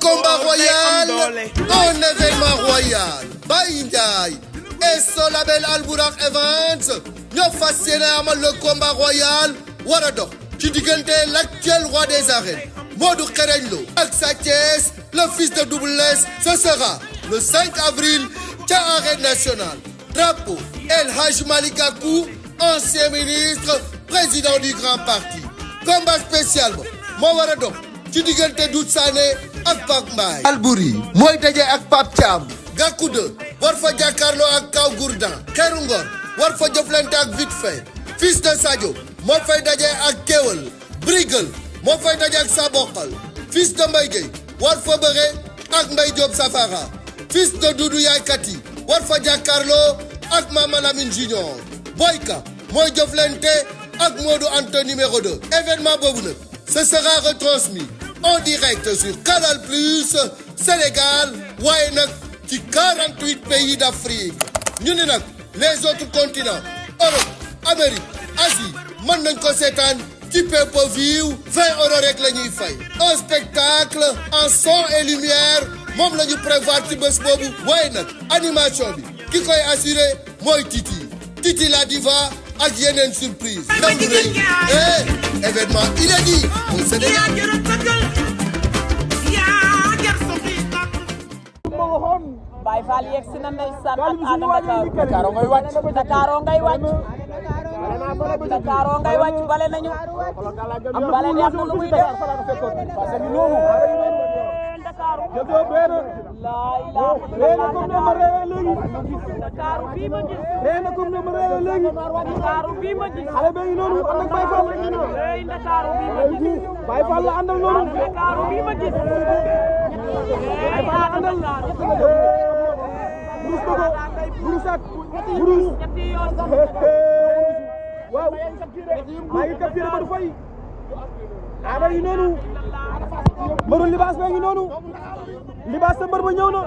combat royal, un événement royal. Baye Ndiaye et son label Albourakh Events ñoo fas yéene amal le combat royal war a dox ci diggante l'actuel roi des arènes Modou Xereñ Lo ak Sa Thiès le fils de Double Less. Ce sera le 5 avril ca Arène Nationale. Drapeau El Hadj Malick Gakou, ancien ministre, président du Grand Parti. Combat spécial ba moo war a dox ci diggante Doudou Sané ak Pape Mbaye. Albouri mooy daje ak Pape Thiam. Gakou 2 war fa jàkkaarloo ak Kaw Gourdin. Xeeru Ngor war fa jëflante ak Vite Fait. Fils de Sadio moo fay daje ak Kéwel. Brigal moo fay daje ak Sabokal. Fils de Mbaye Gueye war fa bëre ak Mbaye Diop Safara. Fils de Doudou Yaye Kati war fa jàkkaarloo ak Mama Lamine Junior. Boyka mooy jëflante ak Modou Anta numéro 2. Événement boobu nag ce sera retransmis en direct sur Canal Plus Sénégal waaye nag ci 48 pays d'Afrique. ñu ne nag les autres continents Europe Amérique Asie mën nañ ko seetaan ci pay-per-view 20 € rek la ñuy fay. Un spectacle en son et lumière moom la ñu prévoir ci bés boobu waaye nag animation bi ki koy assuré mooy Titi la diva ak yeneen surprise. ndaw lu rëy événement inédit au Sénégal. Baye Fall yegg si na ndeysaan ak Adama Dakar ngay wàcc Dakar ngay wàcc bale nañu bale neex na lu muy def Dakar Dakar bii ma gis Dakar bii ma gis xale ba ngi noonu ànd ak Baye Fall Dakar bii ma gis Baye Fall la àndal noonu Dakar bii ma gis waaw maa ngi capturé Badou Faye Ada yi noonu mbëru libaas baa ngi noonu libaas sa mbër ba ñëw na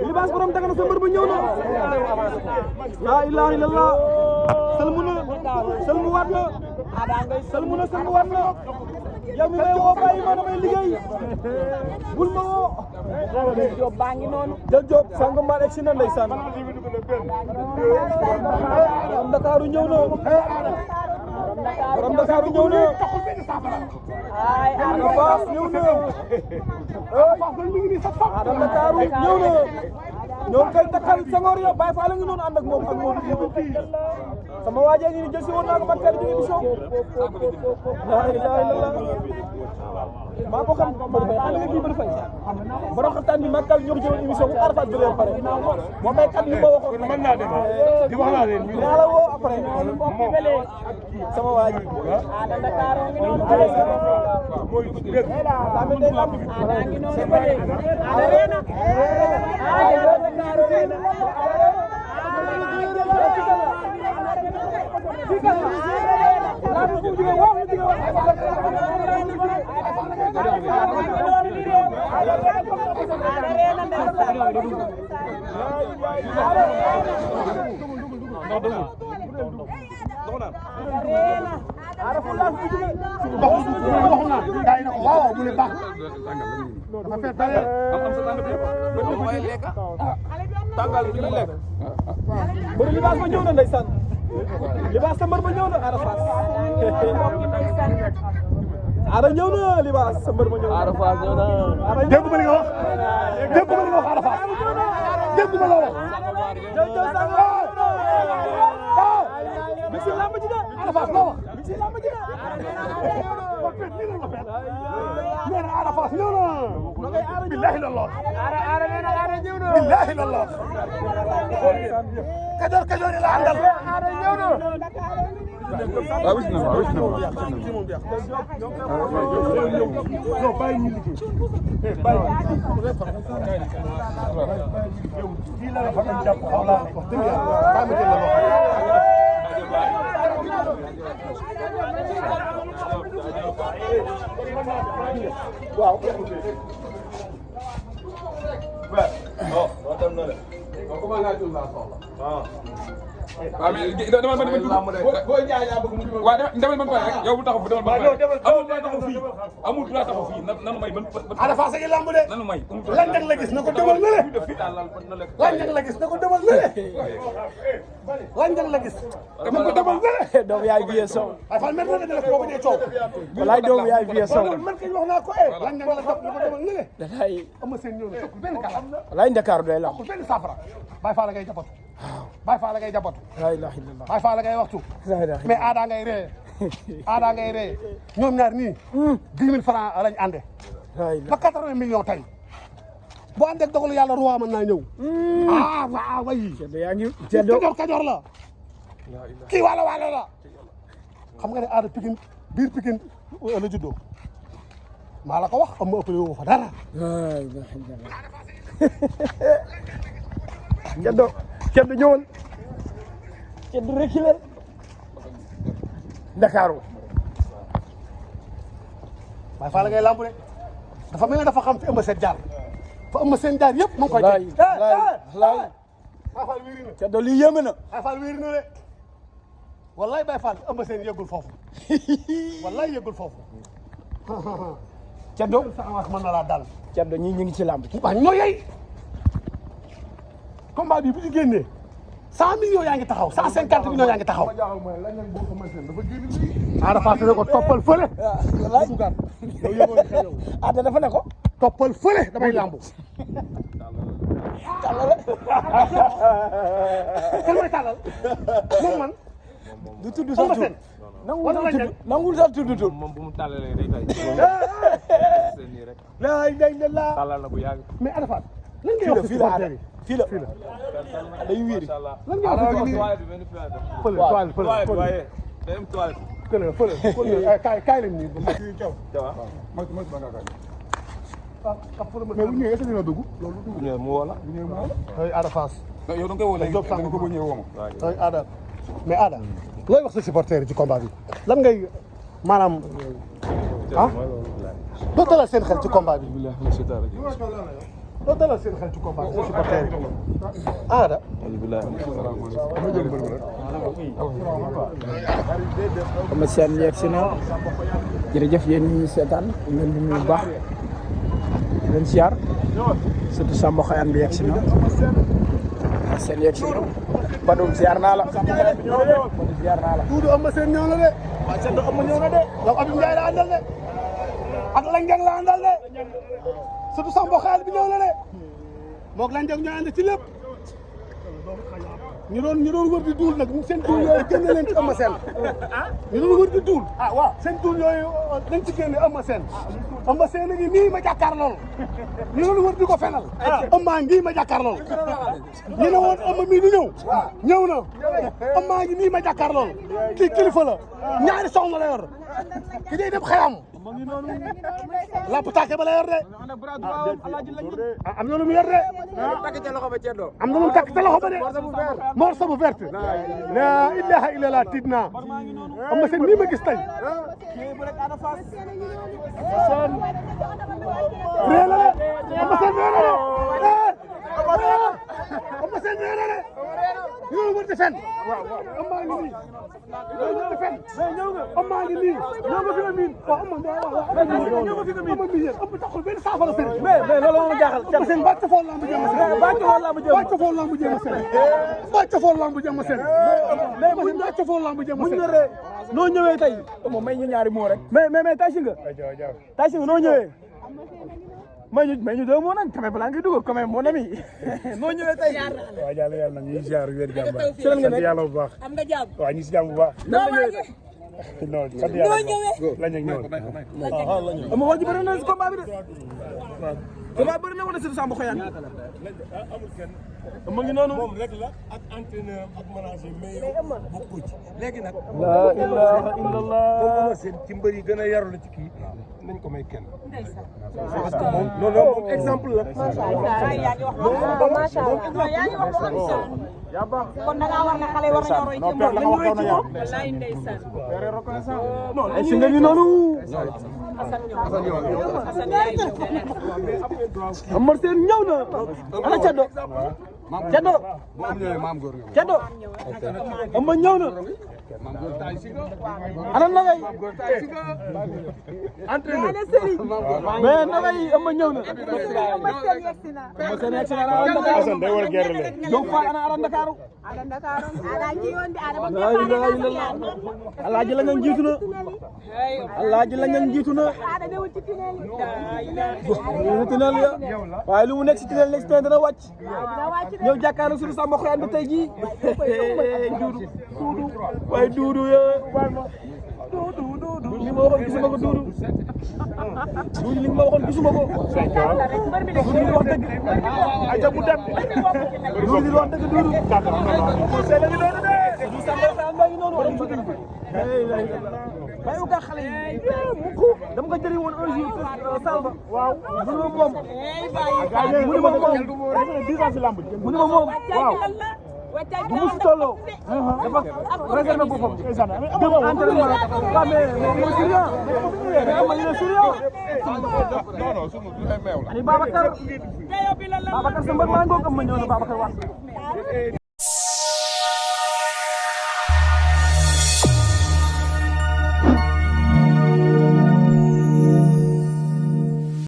libaas borom Dagana sa mbër ba ñëw na la ilaha illallah sëlmu waat na yow mi may woo bàyyi ma damay liggéey bul ma woo Diop baa ngi noonu jël Diop sang mal egsi na ndeysaan borom Dakaru ñëw na ay Ada Fass ñëw na ñoom kay takkal Senghor ya Baye Fall a ngi noonu ànd ak moom ak moom sama waajee ngi ni jël si woon naa ko man kay di émission la ilaha illallah maa ko xam Badou Faye xale nga kii Badou Faye borom xaftaan bi makkal ñoo ko jëloon émission bu Arafat bi leen pare moom may kat li ma waxoon mën naa dem di wax naa leen dinaa la woo après sama waaji Ada Dakar ngi noonu mooy dëgg tamit day lam Ada ngi noonu ba dee Ada reena Baru libaas ba ñëw na ndeysaan libaas sa mbër ba ñëw na Ada Fass Ada ñëw na libaas sa mbër ba ñëw na Ada Fass ñëw na dégg ma li nga wax Ada Fass dégg ma la wax mi ci lamb ji de Ada Fass la wax mi ci lamb ji de Ada Fass ñëw na billahi lallah Ada ñëw na billahi lallah Kajoor la àndal Ada ñëw na waaw comment laa jël laa soxla. waaw mais demal man boo jaay yaa bëgg mu dugal. waaw demal man pare rek yow bu taxaw demal man pare amul droit taxaw fii nanu may ban Ada Fass a ngi lamb de. nanu may lan la gis na ko demal nële. lan la gis na ko demal nële. lan la gis. na ko demal nële. doom yaay vie sow ay fan mer na de ko ko dee coow. walaay doom yaay vie sow man kay wax naa ko lan la dab na ko demal nële. dalaay am seen ñëw na tokkul benn kala. walaay Ndakaaru day lamb tokkul benn saafara. Baye Fall ngay jabatu. Baye Fall ngay jabatu. la ilaha illallah Baye Fall ngay waxtu. la ilaha mais aada ngay ree. aada ngay ree ñoom ñaar nii. 10 000 francs lañ ànde. ba 80 millions tey. boo àndeeg dogalu yàlla roi mën naa ñëw. waaw way. yaa ngi Kajoor la. kii waalo la. xam nga ne aada Pikine biir Pikine la juddoo. maa la ko wax am ma ëppale woo fa dara. Ceddo ñëwal Ceddo reculé Ndakaaru Baye Fall ngay lamb de dafa mel ne dafa xam fi ëmb seen jaar fa ëmb seen jaar yëpp mu ngi koy teg. Baye Fall wéeri na. Ceddo lii yéeme na. Baye Fall wéeri na de wallaay Baye Fall ëmb seen yëggul foofu wallaay yëggul foofu. Ceddo sa avance mën na laa dal. Ceddo ñii ñu ngi ci lamb waaw ñoo yey combat bi bu ci génnee 100 millions yaa ngi taxaw 150 millions yaa ngi taxaw. Ada Fass ne ko toppal fële. Ada dafa ne ko toppal fële damay lambu. tàllale kan mooy tàllal moom man. du tudd sa tur nangul sa tudd tur. moom bu mu tàllalee day tay c'est nii rek la ilaha illallah tàllal na bu yàgg mais Ada Fass lan ngay wax ci supporter yi fii la day wiiri lan ngay wax ci supporter yi fële waaye day am toilette fële kaay leen nii mais bu ñëwee est-ce que dina dugg loolu dugg ñëw mu wala ay Ada Fass yow da nga koy woo léegi da nga ko ba ñëw woo ma ay Ada mais Ada looy wax sa supporter yi ci combat bi lan ngay maanaam ah doo dalal seen xel ci combat bi doo dalal seen xel ci combat bi supporter yi Ada ama seen yegg si na jërëjëf yéen ñi seetaan ngeen di nuyu bu baax di leen siyaar surtout Samba Xayaan bi yegg si na seen yegg si na Badou siyaar naa la siyaar naa la Doudou am na seen ñëw na de waa Ceddo am na ñëw na de yow Abdou Ndiaye la àndal de ak Lanjang la àndal de surtout Samba Xayaan bi ñëw na de moog Lanjang ñoo ànd ci lépp ñu doon wër di duul nag seen duul yooyu génne leen ci Eumeu Sène ñu doon wër di duul waaw seen duul yooyu dañ ci génne Eumeu Sène a ngi nii ma jàkkaar lool ñu doon wër di ko fenal Eumeu ngi ma jàkkaar lool ñu ne woon Eumeu mii du ñëw na Eumeu ngi nii ma jàkkaar lool kii kilifa la ñaari soxna la yor ki day dem xayam lapp tàkke ba la yor de am na lu mu yor de am na lu mu takk ca loxo ba de morceau bu verte la ilaha illallah tiit naa am na seen nii ma gis tey réer la de am na seen réer la de am na seen réer la de yow wër di fen am maa ngi nii yow wër di fen am maa ngi nii ñoo ma fi nga miin waaw am ñoo ma fi nga miin am yéen am taxul benn saafara sëriñ mais loolu moo jaaxal am seen bàcc fool lamb jëm seen bàcc fool lamb jëm seen bàcc fool lamb jëm seen mais buñ bàcc fool lamb jëm seen noo ñëwee tey moom may ñu ñaari moo rek mais taysi nga noo ñëwee mais ñu doo moo nag quand même balaa ngay dugg quand même mon ami noo ñëwee tey waaw yàlla na ñuy ziar wér jàmm sant yàlla bu baax am nga jàmm waaw ñu si jàmm bu baax non sant yàlla lañ ak ñëw ama wax ji bëri na si combat bi de combat bëri na wala si Samba Xayaan mu ngi noonu moom rek la ak entraîneur ak manager mais bokku ci léegi nag la ilaha illallah moom seen ci mbër yi gën a yaru la ci kii nañ ko may kenn parce que moom moom exemple la yaa ngi wax lu am solo kon da ngaa war na xale war nañoo roy ci moom wallaay ndeysaan ay si nga ñu noonu Amar Sène ñëw na ana Ceddo Ceddo Ama ñëw na ana Nogay mais Nogay Ama ñëw na Ama Sène yegsi na ala Ndakaaru Diop Fall ana ala Ndakaaru Alaaji la ngeen jiitu na Alaaji la ngeen jiitu na tunnel ya waaye lu mu nekk si tunnel nekk si tunnel dana wàcc ñëw jàkkaarloo suñu Samba Xoyaan bi tey jii duudu waaye duudu ya duudu li ma waxoon gisuma ko duudu li ma waxoon gisuma ko duudu li wax dëgg ay ca bu dem duudu li wax dëgg duudu du Samba Xoyaan baa ngi noonu wala mu bàyyi ko xale yi dama ko jëli woon un jour Salba waaw mu ne ma moom mu ne ma moom waaw bu mu si tolloo dafa réservé boppam dem entraînement waaw mais mooy sérieux mais am na sérieux ani Babacar sa mbër maa ngoog am ma ñëw na Babacar wax